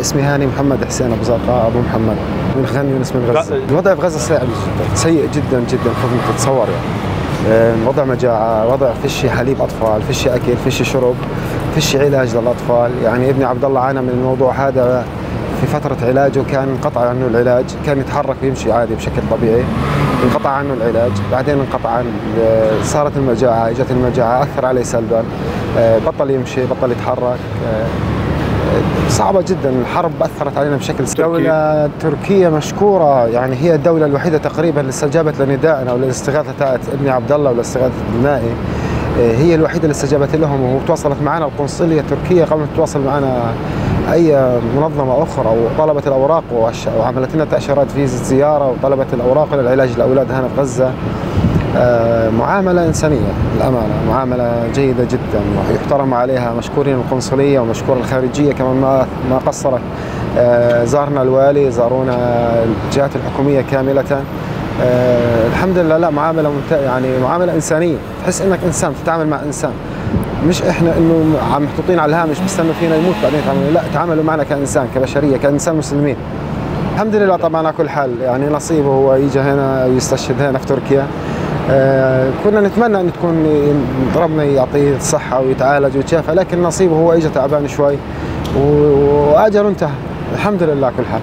اسمي هاني محمد حسين ابو زرقاء ابو محمد من خان يونس من غزة. الوضع في غزة صعب جدا، سيء جدا جدا فوق ما تتصور يعني. وضع مجاعة، وضع فيش حليب اطفال، فيش اكل، فيش شرب، فيش علاج للاطفال. يعني ابني عبد الله عانى من الموضوع هذا في فترة علاجه، كان انقطع عنه العلاج، كان يتحرك ويمشي عادي بشكل طبيعي، انقطع عنه العلاج، بعدين انقطع عن صارت المجاعة، اجت المجاعة اثر عليه سلبا، بطل يمشي، بطل يتحرك. صعبة جدا الحرب، أثرت علينا بشكل سلبي. الدولة التركية مشكورة، يعني هي الدولة الوحيدة تقريبا اللي استجابت لندائنا وللاستغاثة تاعت ابني عبد الله ولاستغاثة ابنائي، هي الوحيدة اللي استجابت لهم وتواصلت معنا. القنصلية التركية قبل ما تتواصل معنا أي منظمة أخرى، وطلبت الأوراق وعملت لنا تأشيرات فيزا زيارة، وطلبت الأوراق للعلاج للأولاد هنا في غزة. معاملة إنسانية للأمانة، معاملة جيدة جدا ويحترم عليها. مشكورين القنصلية ومشكور الخارجية كمان ما قصرت. زارنا الوالي، زارونا الجهات الحكومية كاملة. الحمد لله، لا معاملة يعني معاملة إنسانية، تحس إنك إنسان تتعامل مع إنسان، مش إحنا إنه عم محطوطين على الهامش بستنوا فينا يموت بعدين يتعاملوا، لا تعاملوا معنا كإنسان، كبشرية، كإنسان مسلمين. الحمد لله. طبعا على كل حال يعني نصيبه هو يجي هنا ويستشهد هنا في تركيا. كنا نتمنى ان تكون ربنا يعطيه الصحة ويتعالج ويتشافى، لكن نصيبه هو اجى تعبان شوي واجله انتهى. الحمد لله كل حال.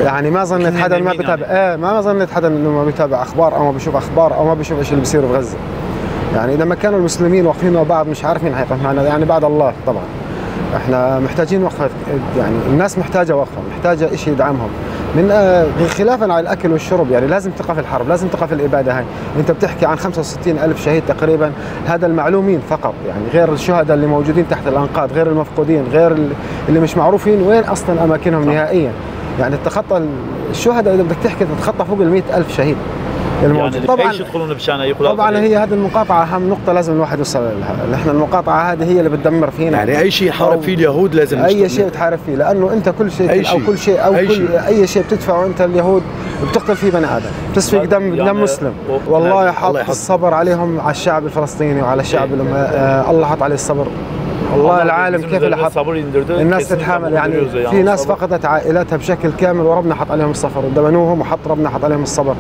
يعني ما ظنيت حدا ما بيتابع، يعني. ما ظنيت حدا انه ما بيتابع اخبار او ما بيشوف اخبار او ما بيشوف ايش اللي بيصير في غزة. يعني اذا ما كانوا المسلمين واقفين مع بعض مش عارف مين حيقف معنا، يعني بعد الله طبعا. احنا محتاجين وقفه، يعني الناس محتاجه وقفه، محتاجه شيء يدعمهم من خلافا على الاكل والشرب. يعني لازم تقف الحرب، لازم تقف الابادة هاي. انت بتحكي عن 65,000 شهيد تقريبا، هذا المعلومين فقط، يعني غير الشهداء اللي موجودين تحت الانقاض، غير المفقودين، غير اللي مش معروفين وين اصلا اماكنهم نهائيا. يعني تتخطى الشهداء اذا بدك تحكي تتخطى فوق ال 100,000 شهيد الموجود. يعني طبعا يدخلون بشان طبعا هي هذه المقاطعة اهم نقطة لازم الواحد يوصل لها. نحن المقاطعة هذه هي اللي بتدمر فينا. يعني اي شيء يحارب فيه اليهود لازم اي شيء بتحارب فيه، لانه انت كل شيء او كل شيء او كل اي شيء بتدفعه انت اليهود بتقتل فيه بني ادم، بتسفك دم يعني دم مسلم. والله يحط الصبر عليهم، على الشعب الفلسطيني وعلى الشعب الله حط عليه الصبر. الله العالم كيف اللي حط الناس تتحامل. يعني في ناس فقدت عائلاتها بشكل كامل وربنا حط عليهم الصبر ودمنوهم، وحط ربنا حط عليهم الصبر.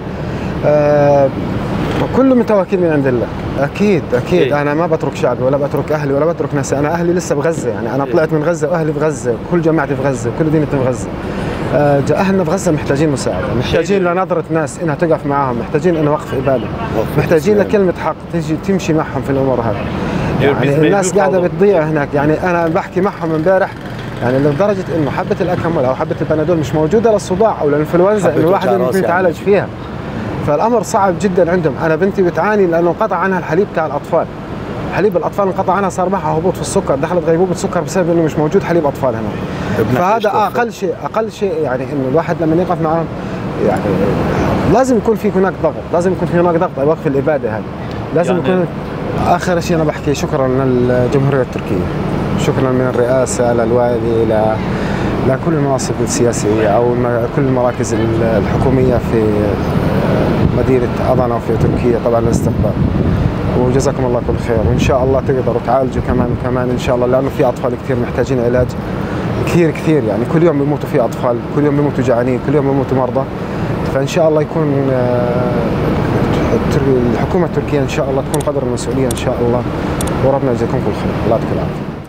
كله متوكل من عند الله. اكيد اكيد. إيه؟ انا ما بترك شعبي ولا بترك اهلي ولا بترك ناسي. انا اهلي لسه بغزة، يعني انا طلعت من غزة واهلي في غزة، كل جماعتي في غزة، كل دينتي في غزة. اهلنا في غزة محتاجين مساعدة، محتاجين لنظره ناس انها تقف معاهم، محتاجين انه وقف ابادة، محتاجين لكلمة حق تيجي تمشي معهم في الامور هذه. يعني الناس قاعدة بتضيع هناك. يعني انا بحكي معهم امبارح، يعني لدرجة انه حبه الاكمول او حبه البنادول مش موجودة للصداع او للانفلونزا انه الواحد ممكن يتعالج فيها. فالامر صعب جدا عندهم. انا بنتي بتعاني لانه انقطع عنها الحليب تاع الاطفال، حليب الاطفال انقطع عنها، صار معها هبوط في السكر، دخلت غيبوبة سكر بسبب انه مش موجود حليب اطفال هنا. فهذا اقل شيء، اقل شيء يعني انه الواحد لما يقف معهم يعني لازم يكون في هناك ضغط، لازم يكون في هناك ضغط وقف الابادة هذه لازم يعني يكون. اخر شيء انا بحكي شكرا للجمهورية التركية، شكرا من الرئاسة للوالي لكل المناصب السياسية او كل المراكز الحكومية في مدينة أضنة وفي تركيا طبعا الاستقبال، وجزاكم الله كل خير. وإن شاء الله تقدروا تعالجوا كمان وكمان إن شاء الله، لأنه في أطفال كثير محتاجين علاج كثير كثير. يعني كل يوم بيموتوا في أطفال، كل يوم بيموتوا جعانين، كل يوم بيموتوا مرضى. فإن شاء الله يكون الحكومة التركية إن شاء الله تكون قدر المسؤولية إن شاء الله، وربنا يجزاكم كل خير. الله يعطيكم العافية.